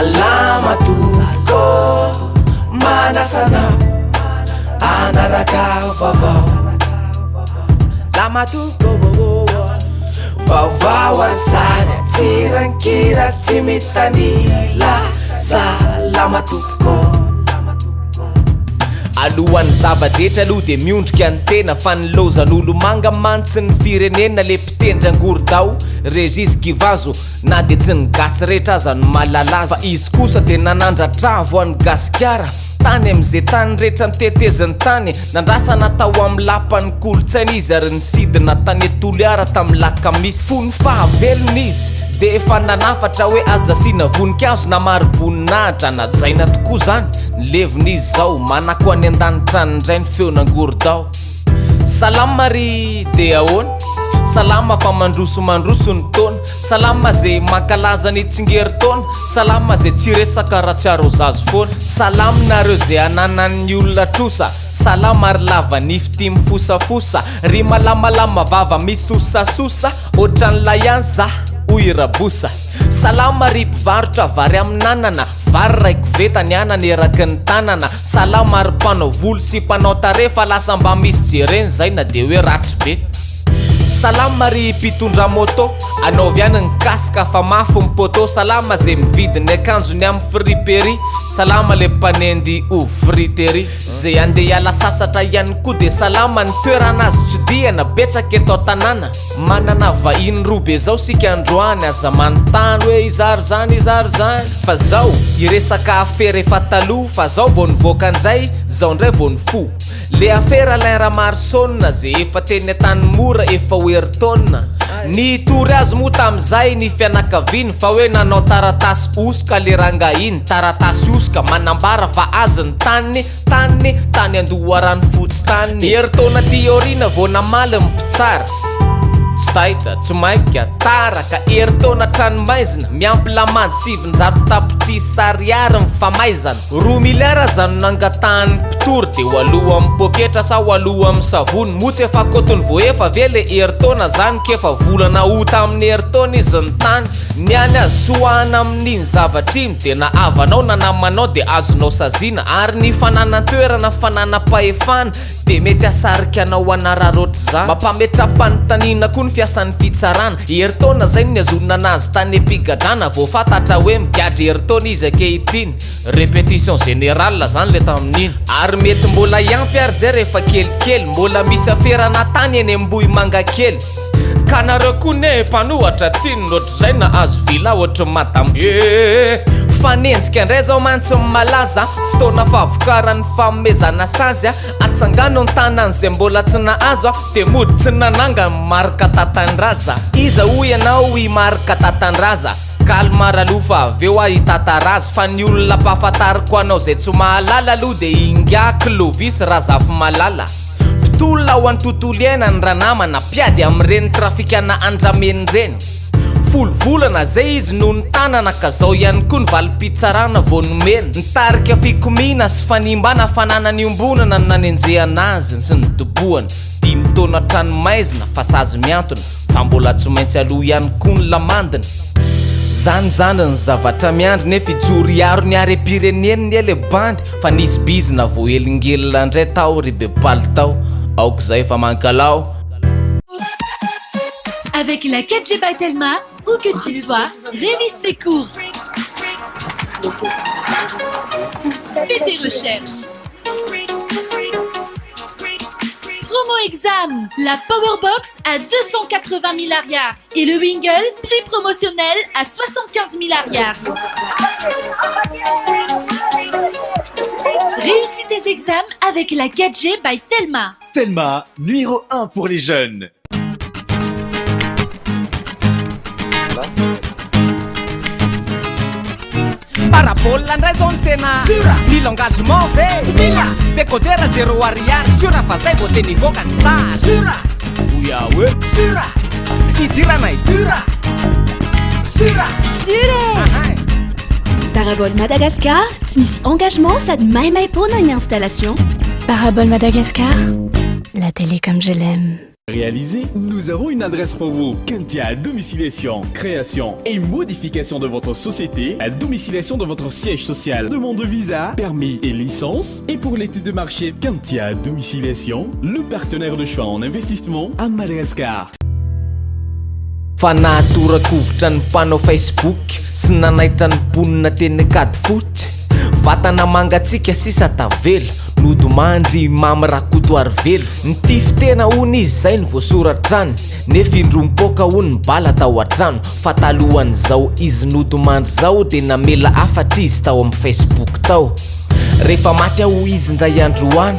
Salama tompoko Manasa anao Hanaraka vaovao Lama tompoko Vaovao an-tsary an-tsirankira tsy mitanila Salama tompoko Alohan'ny zava-drehetra aloha dia miondrika ny tena fa nilaozan'olomanga mantsy ny firenena le mpitendry angorodao Regis Givazo na dia tsy ny gasy rehetra aza no mahalala azy fa izy kosa dia nanandratra avo an'i Gasikara tany amin'izay tany rehetra niteteziny tany nandrasana tao amin'ny lapan'ny kolontsaina izy ary nisidina tany Toliara tamin'ny lakamisy fony fahavelony izy dia efa nanafatra hoe aza asiana voninkazo na mari-boninahitra najaina tokoa izany nilevina izy izao manako any an-danitra any indray ny feon'angorodao Salama ry de ahoana? Salama fa mandroso mandroso ny taona Salama ze mankalaza ny tsingerin-taona Salama ze tsy resaka raha tsy arôzazy foana Salama nareo ze ananan'ny olona trosa Salama ry lava nify tia mifosafosa Ry malamalama vava misosasosa Otran'ilay ihany za hoy i Rabosa Salama ry mpivarotra vary amin'anana Vary ray koveta ny anana eraky ny tanana Salama ry mpanao volo sy mpanao tarehy fa lasa mba misy jerena izay na dia hoe ratsy be. Salama ry mpitondra moto, anaovy ihany ny casque fa mafy ny poteau Salama ze mividy ny akanjony amin'ny friperie Salama le mpanendy ovy friterie Ze andeha hiala sasatra ihany koa dia salama Ny toerana azo tsidihana betsaka eto an-tanàna Manana vahiny roa be zao sika androany Aza manontany hoe iza ary zany iza ary zany Fa zao hiresaka afera efa taloha Fa zao vao nivoaka ndray zao ndray vao nifoha Le afera Alain Ramarosaona ze efa teny Antanimora efa ho herintaona Nitory azy moa tamizay ny fianakaviany Fa hoe nanao taratasy hosoka le rangahy iny Taratasy hosoka manambara fa azy ny taniny Taniny tany Andoharanofotsy tany. Herintaona aty aoriana vao namaly ny mpitsara. Tsy taitra, tsy maika, tara ka herintaona tranomaizina, miampy lamandy 900 tapitrisa ariary ny famaizana. Roa miliara aza no nangatahan'ny mpitory dia ho aloa amin'ny poketra sa ho aloa amin'ny savony? Moa tsy efa kotony voaefa ve le herintaona zany k'efa volana août amin'ny herintaona izy ny tany? Ny any azo tsoahana amin'iny zavatra iny dia na havanao na namanao dia azonao saziana ary ny fananan-toerana fananam-pahefana dia mety hahasarika anao hanararaotra izany. Mampametra-panontaniana koa ny fiasan'ny fitsarana. Herintaona izay no nihazonana azy tany am-pigadrana vao fantatra hoe migadra herintaona izy ankehitriny. Répétition générale izany ilay tamin'iny. Ary mety mbola hiampy ary izay rehefa kelikely. Mbola misy aferana tany eny Ambohimangakely. Ka nareo koa ne mpanohatra tsinona ohatr'izay nahazo villa ohatry madame ee. Fanenjika ndray zao mantsy ny malaza fotoana fahavokaran'ny fanomezana sazy a atsangano ny tanan'izay mbola tsy nahazo a de mody tsy nanangany Marc Tatandraza. Iza hoy ianao i Marc Tatandraza? Calme raloha fa avy eo aho hitantara azy fa ny olona ampahafantariko anao izay tsy mahalala aloha de ingahy Clovis Razafimalala. Mpitolona ho an'ny tontolo iainana ranamana, mpiady amin'ireny trafikana andramena ireny. Folo volana zay izy no notanana ka zao ihany koa ny valim-pitsarana vao nomena. Nitarika fikomiana sy fanimbana fananana iombonana no nanenjehana azy sy nidobohana. Dimy taona an-tranomaizina fa sazy mihantona fa mbola tsy maintsy aloa ihany koa ny lamandiny. Zany zandry ny zavatra miandry nefa hijoro hiaro ny harem-pireneny ne le bandy. Fa nisy bizna voahelingelina ndray tao ry be palitao aoka izay fa mankalao. Avec la 4G by Telma, où que tu sois, révise tes cours. Fais tes recherches. Promo Exam, la Powerbox à 280 000 ariary et le Wingle, prix promotionnel à 75 000 ariary. Réussis tes examens avec la 4G by Telma. Telma, numéro 1 pour les jeunes. Parabole ndray zao ny tena Sura Mila engagement ve Tsy mila Décodeur zéro ariary Sura fa zay vao tena hivoaka ny sary Sura Oya hoe Sura Idirana idura Sura Sura e! Parabole Madagascar, tsy misy engagement sady maimaimpoana ny installation. Parabole Madagascar, la télé comme je l'aime. Réalisé, nous avons une adresse pour vous. Kentia Domiciliation, création et modification de votre société, la domiciliation de votre siège social, demande de visa, permis et licence. Et pour l'étude de marché, Kentia Domiciliation, le partenaire de choix en investissement à Madagascar. Fa nahatorakovitra ny mpanao Facebook sy nanaitra ny mponina teny Ankadifotsy. Vatana mangatsiaka sisa tavela, nodimandry i Mamy Rakotoarivelo. Nitify-tena hono izy izay no voasoratra any, nefa indroa mipoaka hono ny bala tao an-trano. Fa talohan'izao izy nodimandry izao dia namela hafatra izy tao amin'ny Facebook tao. Rehefa maty aho hoy izy indray andro any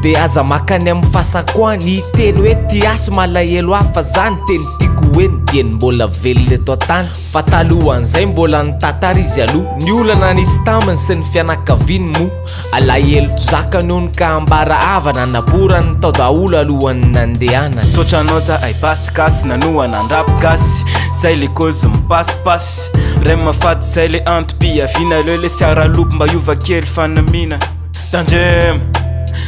dia aza makany amin'ny fasako any hiteny hoe tia sy malahelo ahy fa za ny teny tiako ho heno dieny mbola velona eto an-tany. Fa talohan'izay mbola nitantara izy aloha ny olana nisy taminy sy ny fianakaviany moa alahelo tsy zakany hono ka ambara havana naborany tao daholo alohan'ny nandehanany. Misaotra anao zahay basy gasy nanohana ny rap gasy zay le cause mipasipasy Ray mahafaty zay le antom-piaviana aleo lesy aralopy mba hiova kely fanamiana Tandremo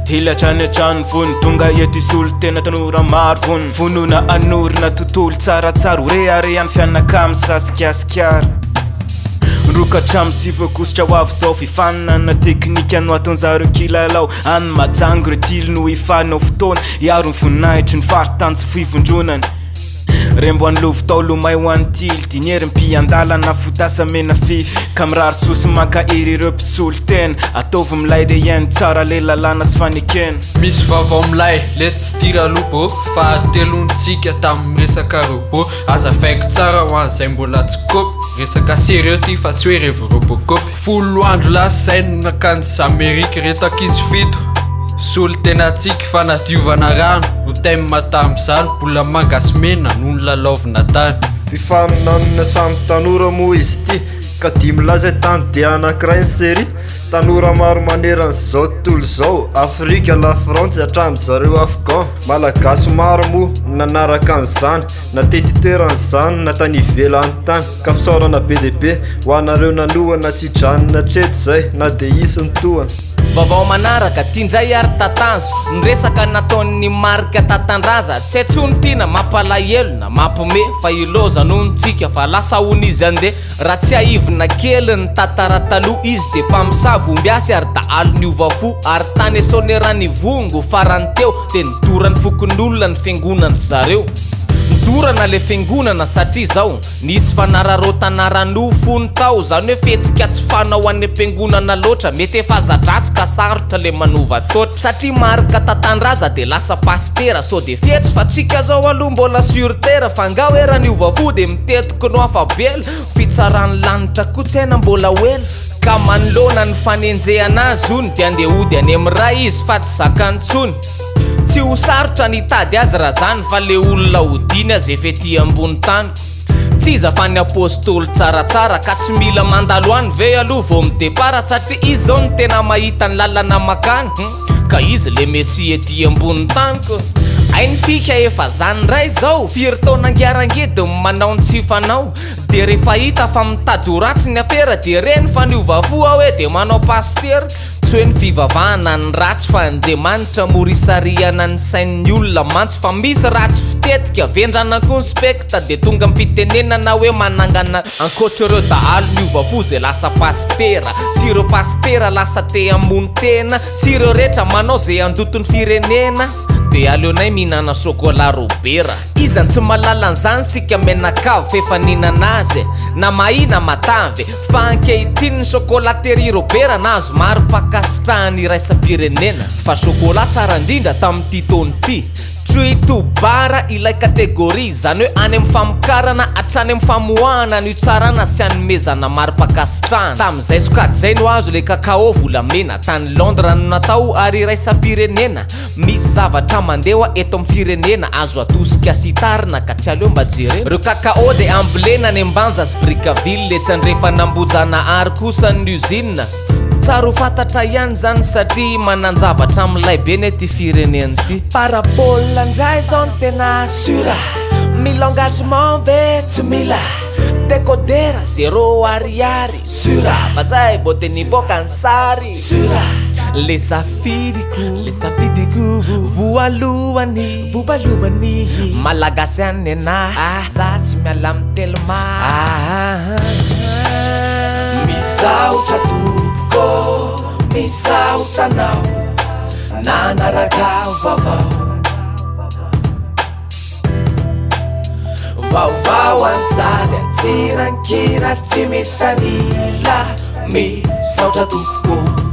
Dila hatrany hatrany fony tonga eto hisolo tena tanora maro vony Vonona hanorina tontolo tsaratsara ho reharehan'ny fianakam sasikasika Roka hatramin'ny 9 aogositra ho avy izao Fifaninanana teknika no ataon'zareo kilalao Any Mahajanga ireo tily no hifanao fotoana Hiaro ny voninahitry ny faritany sy fivondronana Rembo an'i Lovo tao lomay ho an'i Tily Diniery mpiandalana fotasa mena fify Ka mirary soa sy mankahery ireo mpisolo tena Ataovy milay de hiaino tsara le lalàna sy fanekena. Misy vaovao milay letsy ty ralobo Fahatelontsika tamin'ny resaka robot Azavaiko tsara ho an'izay mbola tsy kopy Resaka sérieux ty fa tsy hoe revy robocop 10 andro lasa izay no nankany Amerika ireto ankizy fito Solontenantsika fanadiovana rano no thème tamin'izany Bola manga sy mena no nilalaovina tany. Mpifaninanana samy tanora moa izy ity ka dimy lahy izay tany dia anankiray ny série. Tanora maro maneran'izao tontolo izao, Afrika, la Frantsa hatramin'ny zareo Afghan, Malagasy maro moa no nanaraka an'izany na tety toerana izany na tany ivelany tany ka fisaorana be dia be ho anareo nanohana tsy hijanona hatreto izay na dia hisy ny tohana. Vaovao manaraka, ty ndray ary tatazo ny resaka nataon'ny Marc Tatandraza, tsy hay tsony ty na mampalahelo na mampime fa ilaoza noho tsika fa lasa hono izy andeha, raha tsiahivina kely ny tantara taloha izy de mpamosavy ombiasy ary dahalo niova fo ary tany Soneranivongo farany teo de nidoran'ny fokonolona ny fiangonan-dry zareo. Nidorana le fiangonana satria zao nisy fanararaotana ara-nofo hono tao, zany hoe fihetsika tsy fanao any am-piangonana loatra, mety efa za-dratsy ka sarotra le manova toetra, satria Marc Tatandraza de lasa pasitera, sao de fetsy fa tsika zao aloha mbola sur terre, fa nga hoe raha niova fo de mitety kno afa-bela, fitsaran'ny lanitra koa tsy hay na mbola ho ela, ka manoloana ny fanenjehana azy hono de andeha hody any amin'ny Ray izy fa tsy zakany tsony. Tsy ho sarotra ny hitady azy raha zany fa le olona hodiany aza efa ety ambony tany. Tsy iza fa ny apostoly tsaratsara ka tsy mila mandalo any ve aloha vao mi-depart satria izy zao no tena mahita ny lalana makany hum ka izy le messie ety ambony tany ko. Hay ny fika efa zany ndray zao, firy taona angiarangidy ny manao ny tsy fanao de rehefa hita fa mitady ho ratsy ny afera de reny fa niova fo aho hoe de manao pasitera. Tsy hoe ny fivavahana ny ratsy fa Andriamanitra mora isarihana ny sain'ny olona mantsy fa misy ratsy fitetika, vendrana koa ny specta dia tonga amin'ny fitenenana hoe manangana ankoatra ireo dahalo niova fo izay lasa pasitera sy ireo pasitera lasa te hamono tena sy ireo rehetra manao izay handoto ny firenena dia aleonay mihinana chocolat robera. Iza no tsy mahalala an'izany isika mianakavy f'efa nihinana azy e, na mahia na matavy. Fa ankehitriny ny chocolaterie Robert nahazo mari-pankasitrahana iraisam-pirenena fa chocolat tsara indrindra tamin'ity taona ity. Tree to bar ilay catégorie, izany hoe any amin'ny famokarana hatrany amin'ny famoahana no itsarana sy anomezana mari-pankasitrahana. Tamin'izay sokajy izay no azo ilay cacao volamena, tany Londres no natao ary iraisam-pirenena. Misy zavatra mandeha eto amin'ny firenena azo atosika sy itarina ka tsy aleo mba jerena? Reo cacao dia ambolena any Ambanja sy Brickaville, etsy andrefan'Ambohijanahary kosa ny usine. Tsara ho fantatra ihany izany satria manan-javatra milay be ne ty firenena ty. Parabole ndray zao no tena sur a! Mila engagement ve? Tsy mila! Decoder zéro ariary sur a! Fa zay vao de nivoaka ny sary sur a! Le safidiko, le safidiko voalohany, voalohany. Malagasy any ana, za tsy miala amin'ny Telma. Misaotra tompoko, misaotra anao nanaraka vaovao. Vaovao an-tsary, an-tsirankira tsy mitanila. Misaotra tompoko.